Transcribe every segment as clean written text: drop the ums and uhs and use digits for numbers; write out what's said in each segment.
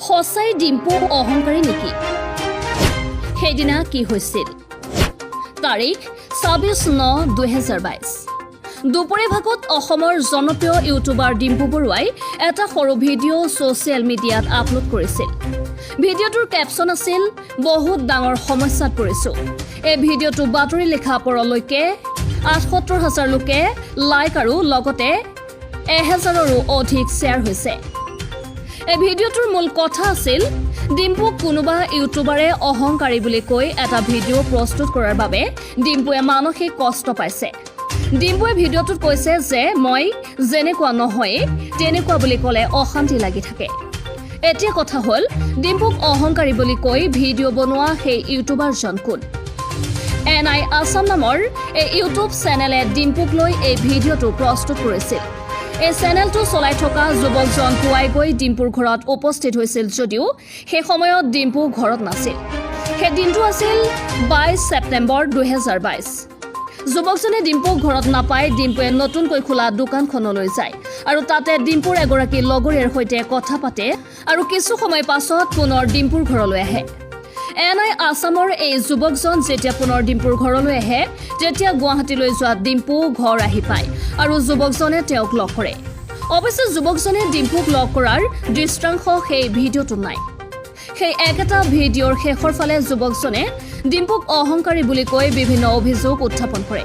সঁচাই ডিম্পু অহংকাৰী নেকি? সেইদিনা কি হৈছিল? তাৰিখ 26/9/2022, দুপৰীয়া ভাগত অসমৰ জনপ্ৰিয় ইউটিউবাৰ ডিম্পু বৰুৱাই এটা সৰু ভিডিঅ' ছ'চিয়েল মিডিয়াত আপলোড কৰিছিল। ভিডিঅ'টোৰ কেপশ্যন আছিল, "বহুত ডাঙৰ সমস্যাত পৰিছোঁ।" এই ভিডিঅ'টো বাতৰি লিখা পৰলৈকে 78 হাজাৰ লোকে লাইক আৰু লগতে 1000ৰো অধিক শ্বেয়াৰ হৈছে। এই ভিডিঅ'টোৰ মূল কথা আছিল, ডিম্পুক কোনোবা ইউটিউবাৰে অহংকাৰী বুলি কৈ এটা ভিডিঅ' প্ৰস্তুত কৰাৰ বাবে ডিম্পুৱে মানসিক কষ্ট পাইছে। ডিম্পুৱে ভিডিঅ'টোত কৈছে যে মই যেনেকুৱা নহয় তেনেকুৱা বুলি ক'লে অশান্তি লাগি থাকে। এতিয়া কথা হ'ল, ডিম্পুক অহংকাৰী বুলি কৈ ভিডিঅ' বনোৱা সেই ইউটিউবাৰজন কোন? এন আই আছাম নামৰ এই ইউটিউব চেনেলে ডিম্পুক লৈ এই ভিডিঅ'টো প্ৰস্তুত কৰিছিল। এই চেনেলটো চলাই থকা যুৱকজন পুৱাই গৈ ডিম্পুৰ ঘৰত উপস্থিত হৈছিল যদিও সেই সময়ত ডিম্পু ঘৰত নাছিল। সেই দিনটো আছিল 22 ছেপ্টেম্বৰ 2022। যুৱকজনে ডিম্পুক ঘৰত নাপাই ডিম্পুৱে নতুনকৈ খোলা দোকানখনলৈ যায় আৰু তাতে ডিম্পুৰ এগৰাকী লগৰীয়াৰ সৈতে কথা পাতে আৰু কিছু সময় পাছত পুনৰ ডিম্পুৰ ঘৰলৈ আহে। এন আই আছামৰ এই যুৱকজন যেতিয়া পুনৰ ডিম্পুৰ ঘৰলৈ আহে, তেতিয়া গুৱাহাটীলৈ যোৱা ডিম্পু ঘৰ আহি পায় আৰু যুৱকজনে তেওঁক লগ কৰে। অৱশ্যে যুৱকজনে ডিম্পুক লগ কৰাৰ দৃশ্যাংশ সেই ভিডিঅ'টোত নাই। সেই একেটা ভিডিঅ'ৰ শেষৰ ফালে যুৱকজনে ডিম্পুক অহংকাৰী বুলি কৈ বিভিন্ন অভিযোগ উত্থাপন কৰে।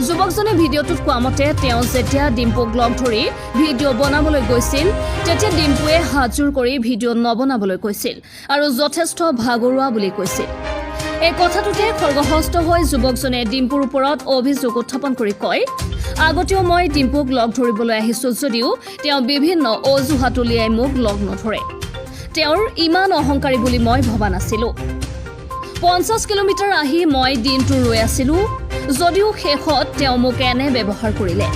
যুৱকজনে ভিডিঅ'টোত কোৱা মতে, তেওঁ যেতিয়া ডিম্পুক লগ ধৰি ভিডিঅ' বনাবলৈ গৈছিল, তেতিয়া ডিম্পুৱে হাতযোৰ কৰি ভিডিঅ' নবনাবলৈ কৈছিল আৰু যথেষ্ট ভাগৰুৱা বুলি কৈছিল। এই কথাটোতে খৰ্গহস্ত হৈ যুৱকজনে ডিম্পুৰ ওপৰত অভিযোগ উত্থাপন কৰি কয়, "আগতেও মই ডিম্পুক লগ ধৰিবলৈ আহিছো যদিও তেওঁ বিভিন্ন অজুহাত উলিয়াই মোক লগ নধৰে। তেওঁৰ ইমান অহংকাৰী বুলি মই ভবা নাছিলো। 50 কিলোমিটাৰ আহি মই দিনটো ৰৈ আছিলো যদিও শেষত তেওঁ মোক এনে ব্যৱহাৰ কৰিলে।"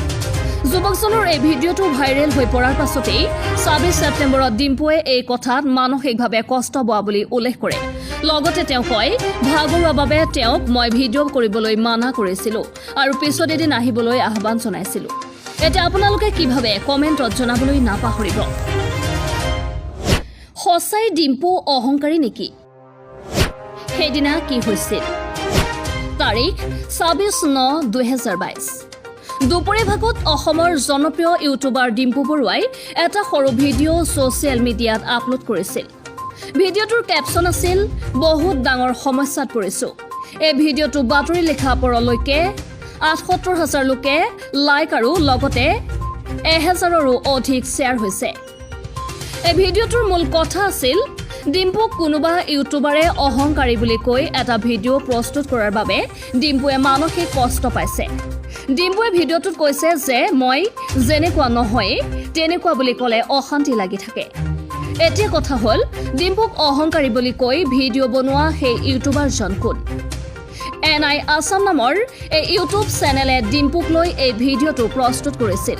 যুৱকজনৰ এই ভিডিঅ'টো ভাইৰেল হৈ পৰাৰ পাছতেই 26 ছেপ্টেম্বৰত ডিম্পুৱে এই কথাত মানসিকভাৱে কষ্ট পোৱা বুলি উল্লেখ কৰে। লগতে তেওঁ কয়, ভাগৰুৱা বাবে তেওঁক মই ভিডিঅ' কৰিবলৈ মানা কৰিছিলো আৰু পিছত এদিন আহিবলৈ আহ্বান জনাইছিলো। এতিয়া আপোনালোকে কি ভাবে, কমেণ্টত জনাবলৈ নাপাহৰিব। সঁচাই ডিম্পু অহংকাৰী নেকি? সেইদিনা কি হৈছিল? তাৰিখ 26/9/2022, দুপৰীয়া ভাগত অসমৰ জনপ্ৰিয় ইউটিউবাৰ ডিম্পু বৰুৱাই এটা সৰু ভিডিঅ' ছ'চিয়েল মিডিয়াত আপলোড কৰিছিল। ভিডিঅ'টোৰ কেপশ্যন আছিল, "বহুত ডাঙৰ সমস্যাত পৰিছোঁ।" এই ভিডিঅ'টো বাতৰি লিখা পৰলৈকে 78 হাজাৰ লোকে লাইক আৰু লগতে 1000ৰো অধিক শ্বেয়াৰ হৈছে। এই ভিডিঅ'টোৰ মূল কথা আছিল, ডিম্পুক কোনোবা ইউটিউবাৰে অহংকাৰী বুলি কৈ এটা ভিডিঅ' প্ৰস্তুত কৰাৰ বাবে ডিম্পুৱে মানসিক কষ্ট পাইছে। ডিম্পুৱে ভিডিঅ'টোত কৈছে যে মই যেনেকুৱা নহয় তেনেকুৱা বুলি ক'লে অশান্তি লাগি থাকে। এতিয়া কথা হ'ল, ডিম্পুক অহংকাৰী বুলি কৈ ভিডিঅ' বনোৱা সেই ইউটিউবাৰজন কোন? এন আই আছাম নামৰ এই ইউটিউব চেনেলে ডিম্পুক লৈ এই ভিডিঅ'টো প্ৰস্তুত কৰিছিল।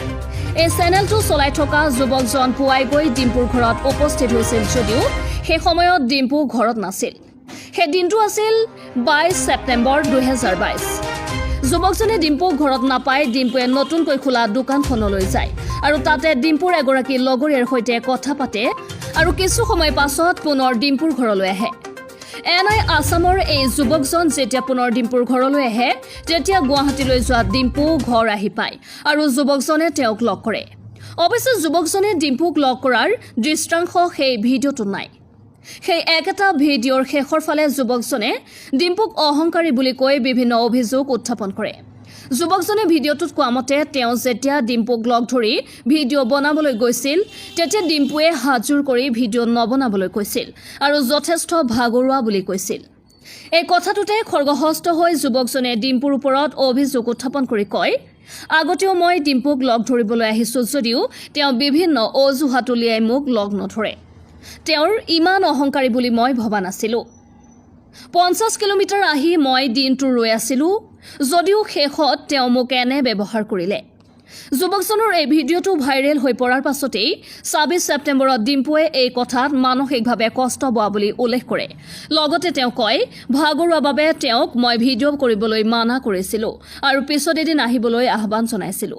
এই চেনেলটো চলাই থকা যুৱকজন পুৱাই গৈ ডিম্পুৰ ঘৰত উপস্থিত হৈছিল যদিও সেই সময়ত ডিম্পু ঘৰত নাছিল। সেই দিনটো আছিল 22 ছেপ্টেম্বৰ 2022। যুৱকজনে ডিম্পুক ঘৰত নাপাই ডিম্পুৱে নতুনকৈ খোলা দোকানখনলৈ যায় আৰু তাতে ডিম্পুৰ এগৰাকী লগৰীয়াৰ সৈতে কথা পাতে আৰু কিছু সময় পাছত পুনৰ ডিম্পুৰ ঘৰলৈ আহে। এন আই আছামৰ এই যুৱকজন যেতিয়া পুনৰ ডিম্পুৰ ঘৰলৈ আহে, তেতিয়া গুৱাহাটীলৈ যোৱা ডিম্পু ঘৰ আহি পায় আৰু যুৱকজনে তেওঁক লগ কৰে। অৱশ্যে যুৱকজনে ডিম্পুক লগ কৰাৰ দৃশ্যাংশ সেই ভিডিঅ'টোত নাই। সেই একেটা ভিডিঅ'ৰ শেষৰ ফালে যুৱকজনে ডিম্পুক অহংকাৰী বুলি কৈ বিভিন্ন অভিযোগ উত্থাপন কৰে। যুৱকজনে ভিডিঅ'টোত কোৱা মতে, তেওঁ যেতিয়া ডিম্পুক লগ ধৰি ভিডিঅ' বনাবলৈ গৈছিল, তেতিয়া ডিম্পুৱে হাতযোৰ কৰি ভিডিঅ' নবনাবলৈ কৈছিল আৰু যথেষ্ট ভাগৰুৱা বুলি কৈছিল। এই কথাটোতে খৰ্গহস্ত হৈ যুৱকজনে ডিম্পুৰ ওপৰত অভিযোগ উত্থাপন কৰি কয়, "আগতেও মই ডিম্পুক লগ ধৰিবলৈ আহিছো যদিও তেওঁ বিভিন্ন অজুহাত উলিয়াই মোক লগ নধৰে। তেওঁৰ ইমান অহংকাৰী বুলি মই ভবা নাছিলো। 50 কিলোমিটাৰ আহি মই দিনটো ৰৈ আছিলো যদিও শেষত তেওঁ মোক এনে ব্যৱহাৰ কৰিলে।" যুৱকজনৰ এই ভিডিঅ'টো ভাইৰেল হৈ পৰাৰ পাছতেই 26 ছেপ্টেম্বৰত ডিম্পুৱে এই কথাত মানসিকভাৱে কষ্ট পোৱা বুলি উল্লেখ কৰে। লগতে তেওঁ কয়, ভাগৰুৱা বাবে তেওঁক মই ভিডিঅ' কৰিবলৈ মানা কৰিছিলো আৰু পিছত এদিন আহিবলৈ আহ্বান জনাইছিলো।